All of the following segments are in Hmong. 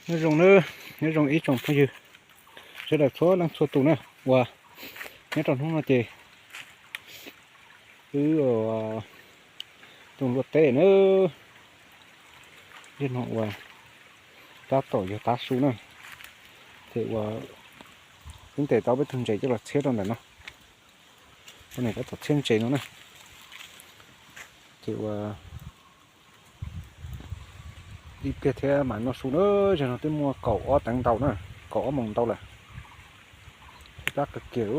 Nyob zoo na, nyob zoo ib tsoom phooj ywg sawv daws txhua leej txhua tus na, uas nyob rau hnub no ces wb tuaj luaj teb na, yog no uas tab tom yog tav su na, ces uas wb ntes tau peb tug ntses coj los txhiab rau ntawm no, ua tab tom txhiab ntses no na, ces uas ib pliag thiab mam noj su na. Zaum no twb muaj kaum ob teev ntau na, kaum ob moos ntau lawm, tab kawg kiag.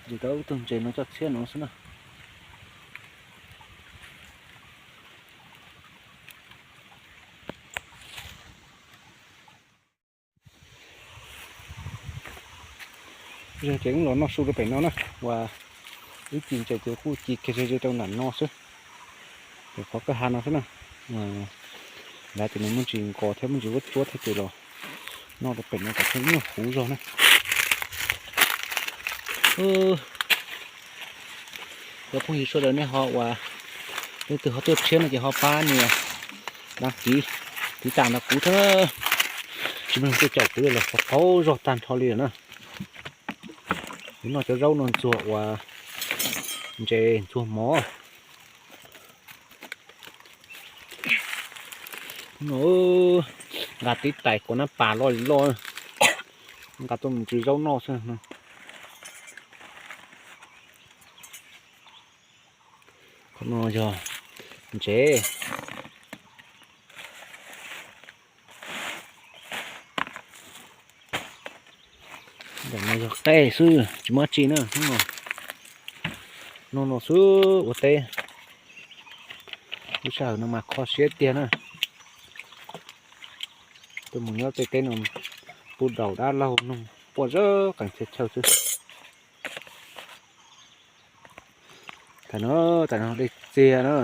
Ces tau ib tug ntses no coj txhiab no xwb na. Ces wb los noj su rau pem no na, uas wb ci ntses ces kuj ci kiag ze ze rau nram no xwb, ces qhov kwj ha no xwb na. Lawv tias nws muaj ntsis nkos thiab muaj ntsis vuab tsuab thiab ces los noj rau pem no kom thiaj nyuaj huv zog na. Cov phooj ywg sawv daws nej ho uas leej twg ho tuaj tshiab no ces ho pab nias dab kiv tiv tam nrog kuv thiab, tsis muaj leej twg caum kuv li los qaug zog tag nrho li lawm na. Kuv noj cov zaub no ntxuag uas ntses ntxuag mov no, nqa tib tais kom nab pas loj li loj, nqa tuaj mus ntxuag zaub noj xwb. Qhov no yog ntses, ntawm no yog qej xwb tsis muaj dab tsi na. Noj no xwb ua teb, lub sij hawm no mas kho siab tiag na. Tuaj mus nyob tej teb no, pub daus dab laug noog quaj zab qees txhia chaw xwb. Tam no, tam no dej txiag na.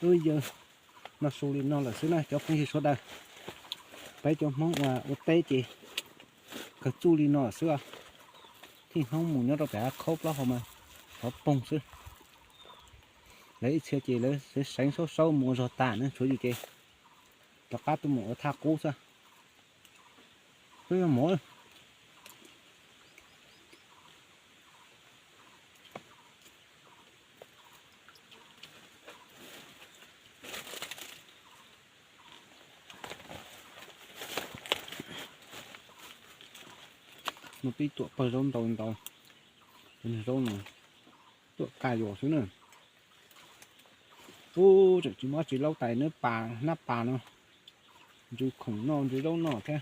Wb yawg noj su li no lawm xwb na cov phooj ywg sawv daws. Peb cov Hmoob uas ua teb ces kawg txuj li no xwb os. Thij hnub mus nyob rau pem av khaub plaub hau mas xov poog xwb. Lawv ib txhia ces lawv seev saub saub mus ua zog tas na, tshuav yus ces rov qab tuaj mus ua thaj qub xwb. Twb yog mov. Muaj pib tuam pawg zaub ntau ntau, zaub no tuam kaj yuam xwb na. Ub, tseem tsis muaj tsis laub tais nab pas, nab pas no, ntsw khoom noj ntsw zaub noj thiab,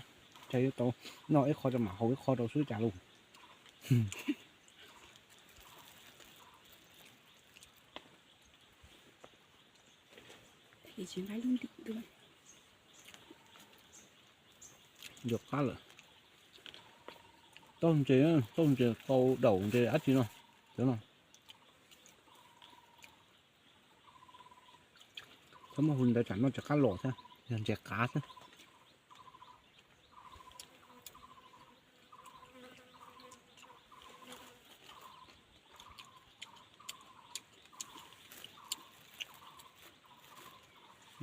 cas yuav tau noj ib qho rau mam haus ib qho rau xwb cas lauj. Yuav qab lawm. Tauj ntses, tauj ntses tau daum ntses dab tsi no, cov no. Txhob muab hu ntawd tsam no tsis qab los thiab, yog ntses qav xwb.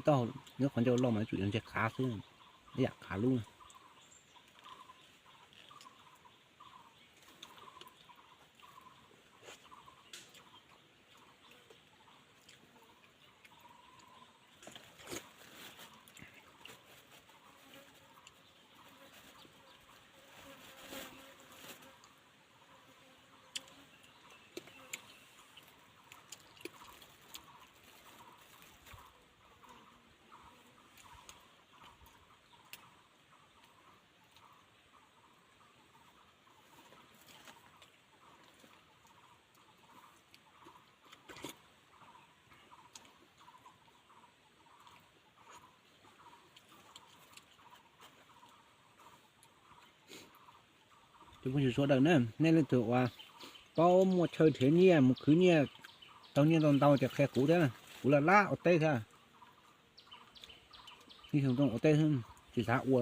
Tau, nyob qhov ncauj loj mas tsum yog ntses qav xwb, ib yam qav lub. Tus phooj ywg sawv daws na, nej leej twg uas paub muaj chaw nrhiav nyiaj mus khwv nyiaj, tau nyiaj ntau ntau ces qhia kuv thiab, kuv laj laj ua teb thiab. Ib xyoo zoo ua teb tsis xav ua.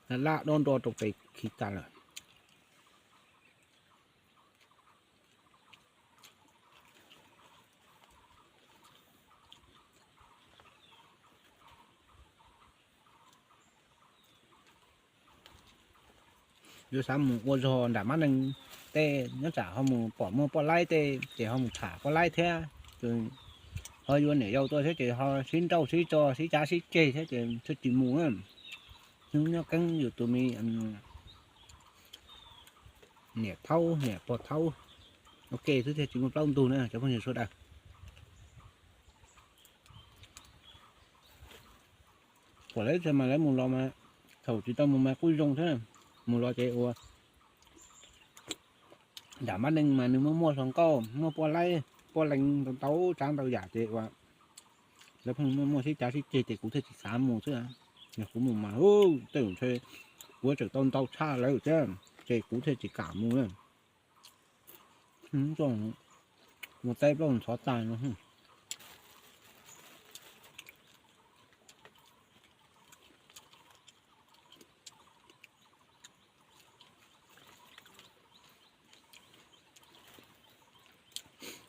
Laj dob nro rau pem khiv tas lawm. Yuav xav mus ua zog nram mab neeg tej, nyob tsam ho mus pom muaj poj laib tej ces ho mus tham poj laib thiab. Ho yuav niam yau tuaj thiab ces ho sib nrauj sib tso sib cav sib ceg thiab ces thiaj tsis mus. Hnub nyob keeb yus tus me niam thaub niam pog thaub ua ke xwb thiaj tsis muaj plaub ntug na cov phooj ywg sawv daws. Kuam lawv txog mas lawv mus los mas, thaum tsis tau mus mas kuj zoo thiab. Mus los ces ua nram mab neeg mas nws muaj muaj hluas nkauj, muaj poj laib poj leeg ntau ntau tsav ntau yam ces ua lawv pheej muaj muaj sib cav sib ceg ces kuv thiaj tsis xav mus xwb. Yog kuv mus mas tej zaum ntshe kuv tseem tau ntau tshaj lawv thiab, ces kuv thiaj tsis kam mus. Mus teb plaub ntxhov tag no.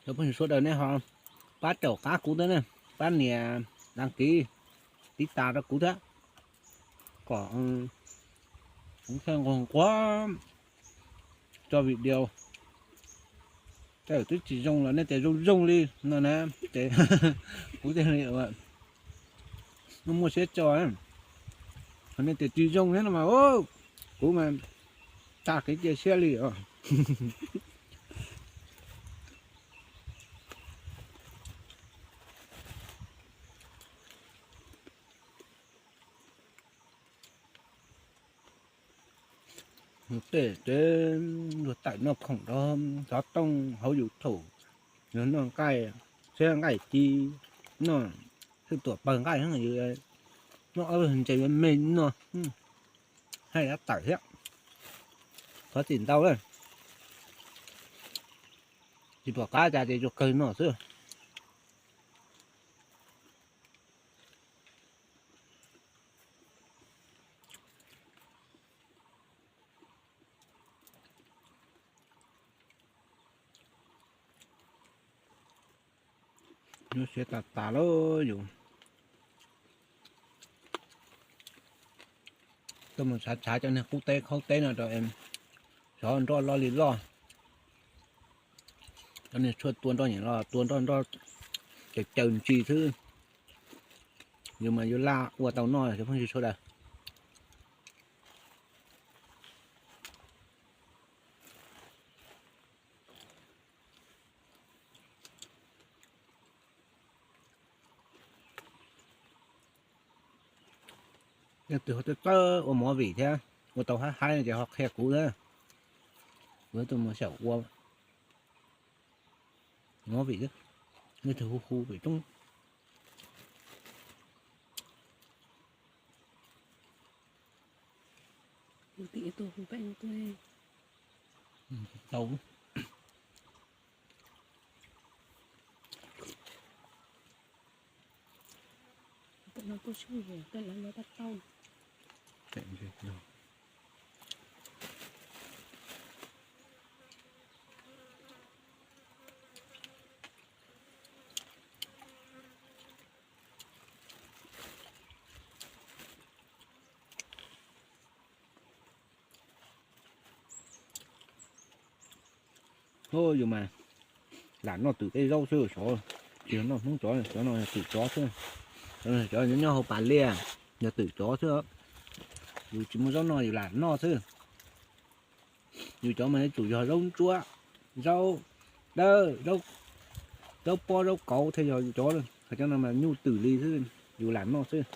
Cov phooj ywg sawv daws nej ho pab caum qab kuv thiab ne, pab nias đăng ký, tib tas rau kuv thiab, kom kuv thiaj nquag nquag tso video. Tej zaum twb tsis zoo los nej tias zoo zoo li no na, ces kuv thiaj li muaj muaj siab tso. Ho nej tias tsis zoo thiab no mas kuv mas tag kev cia siab li os. Tej tej luag tawm noj khoom rau xov tooj hauv YouTube, luag noj nqaij, thiab nqaij ci, noj hwj tuam pawg nqaij, noj ob ntses me me noj, haj yam tawm thiab. Thov txim ntau lawm, tsis pom qab cas ces tsuas kawg noj xwb. Nyuaj siab tas tas lauj yus. Tuaj mus tshav tshav cov niag qub teb khaub teb no rau es xyov nroj loj li loj. Cov niag tshuaj tua nroj nyiam los tua nroj nroj caws caws ntsis xwb. Yus mas yus laj ua tau noj cov phooj ywg sawv daws. Leej twg ho txawj txawj ua movie thiab ua tau haib haib no ces ho qhia kuv thiab. Kuv tuaj mus xyaum ua movie thiab. Leej twg hu hu pem roob. Tau. Yus mas lam noj twm tej zaub xwb, xyov tsis yog noj Hmoob cov, cov no yog twm cov xwb. Cov nyob nyob hauv pas liaj yog twm cov xwb. Yus tsis muaj zaub noj yus lam noj xwb. Yus cov mas yuav tsum yog zaub ntsuab, zaub dawb, zaub pob zaub kauv thiaj yog yus cov. Hos cov no mas nyuj twm li xwb, yus lam noj xwb.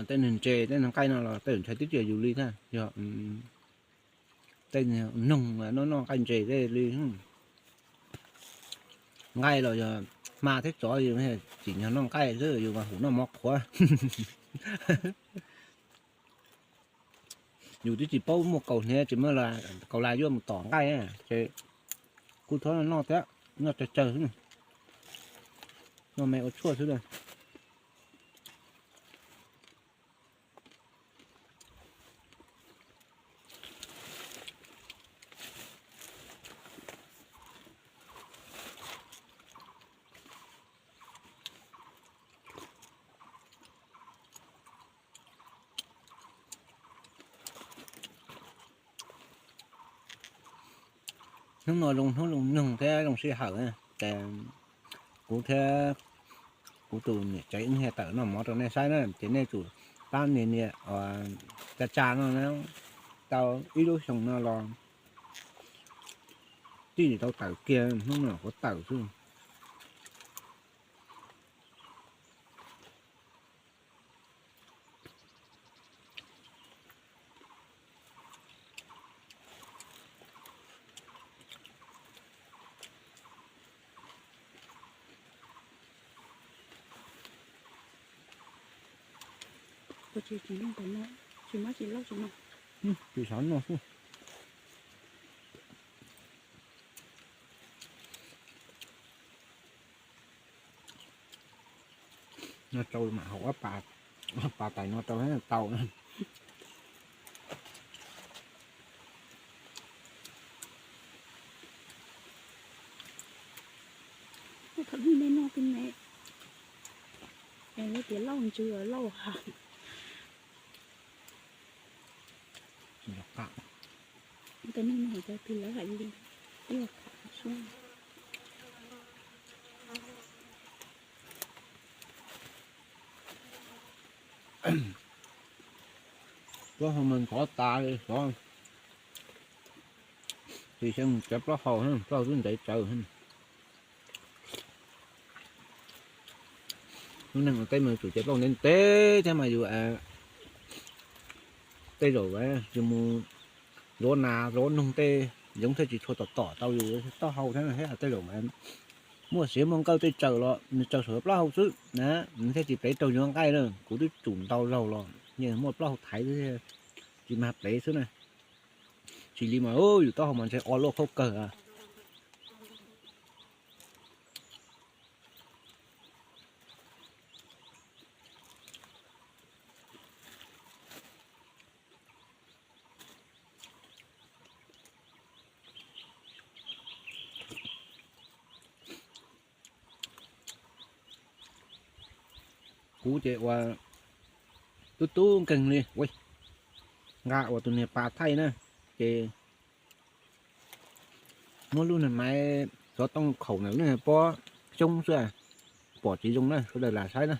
Tej niag ntses tej niag nqaij no los tej ntshai twb tsis yog yus li thiab, yog tej noog noj noj nqaij ntses tej li. Nqaij los yog hma thiab tsov, yus tsim nyog noj nqaij xwb, yus mas hum noj mov qhuav. Yus twb tsis paub muaj kaus hniav, tsis muaj kaus las yuav mus tom nqaij, ces kuj txhob noj thiab, noj tsawg tsawg xwb, noj me ua tshuaj xwb na. Hnub no zoo hnub zoo nyoog thiab zoo sij hawm, ces kuv thiab kuv tus niam tsev wb thiaj tawm noj mov rau nej saib na, ces nej tsum pab nias nias tsa tsa no na, tau ib lub xyoo no los tij tsis tau tawm kiag, hnub no kuv tawm xwb. Tsis xav noj xwb. Noj tsau mam haus ob pas, ob pas tais no rau tau. Thaum ub nej noj twb me, es lawv tias lauj ntsws lauj hav. Tej neeg no hais tias twg lawv hais li, ib los qhov sub. Plaub hau mas ntxhov tas li xyov, tsis xyeej cov plaub hau, plaub hau twb ntev tsawv. Lub neej ua teb mas tsum cov plaub hau ntev ntev thiab mas yus tej zaum yus mus luav nas luav noog tej yoov thiaj tsis tshua tom tom tau yus taub hau thiab, tej zaum muaj siav muaj nkawj tej tsaws los nws tsaws saum plaub hau xwb na, nws thiaj tsis plev raug yuav nqaij na. Kuv twb tsum ntau zaug los yeej muaj plaub hau thaiv xwb, tsis mag plev xwb na. Tsis li mas yus taub hau mas ntshe o luaj khaub kawg. Kuv ces ua tub tub nkeeg li, nqa ua tus niag pas thaij na, ces muab lub niag maiv xov tooj khaum ntawm lub niag pob xyoob xwb, pom tsis zoo na, sawv daws lam saib na.